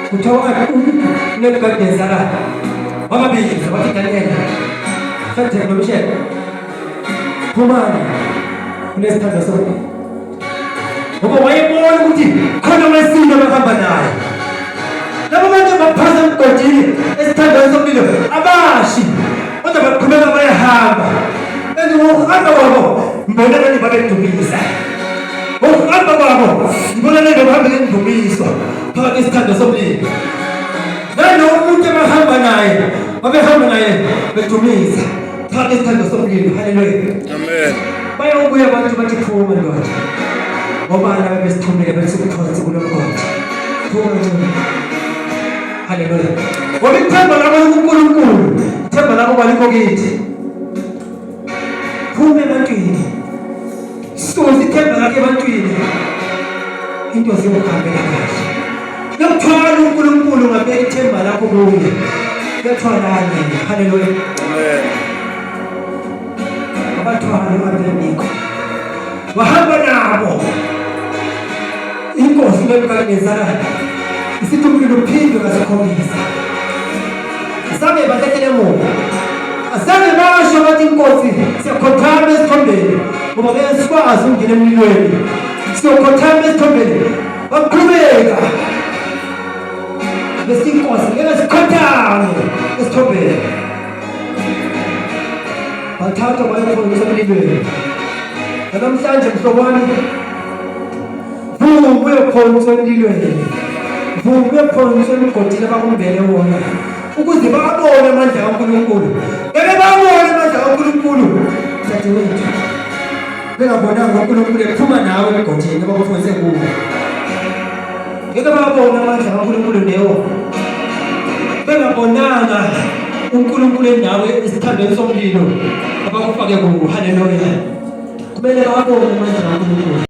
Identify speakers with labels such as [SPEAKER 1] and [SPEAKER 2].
[SPEAKER 1] Kuthiwa uNebukadinezara wababiza wathi, Daniel, Shadrach noMishek, phumani kunesithandwa somlilo, ngoba wayebona ukuthi khona wesilo abahamba naye. Labo bantu baphansi emgodini esithandweni somlilo abashi, kodwa baqhubeka bayahamba. And ngokuhamba kwabo ngibona ngani babedumisa. Ngokuhamba kwabo ngibona ngani bahambe ngendumiso phakathi esithandwa somlilo. Nalowo muntu abahamba naye babehamba naye bedumisa phakathi esithandwa somlilo. Haleluya.
[SPEAKER 2] Amen.
[SPEAKER 1] Bayobuya abantu bathi phuma ndoda. Ngoba laba besithumile bethi uphonse kulo mgodi. Phuma ndoda. Haleluya. Ngoba ithemba lakho likuNkulunkulu. Ithemba lakho balikho kithi. Phuma ebantwini. Susa ithemba lakho ebantwini. Into ziyokuhambela kahle. Lokuthwala uNkulunkulu ngabeka ithemba lakho kuye. Kuyathwala yena. Haleluya.
[SPEAKER 2] Amen.
[SPEAKER 1] Abathwala u-Abednego. Wahamba nabo. Inkosi Nebukadnezara isithi umlilo uphindwe kasikhombisa. Azange bahlekele emuva. Azange basho bathi inkosi siyakhothama esithombeni ngoba ngeke sikwazi ukungena emlilweni. Siyokhothama esithombeni. Baqhubeka. Bese inkosi ngeke sikhothame esithombeni. Bathathwa bayokhonza emlilweni. Namhlanje mhlobo wami vuma uyophonswa emlilweni. Vuma uyophonswa emgodini abakumbele wona ukuze babone amandla kaNkulunkulu. Ngeke babone amandla kaNkulunkulu dadewethu. Bengabonanga uNkulunkulu ephuma nawe emgodini abakuphonse kuwo. Ngeke babone amandla kaNkulunkulu lewo. Bengabonanga uNkulunkulu endawo esithandweni somlilo abakufake kuwo. Haleluya. Kumele babone amandla kaNkulunkulu.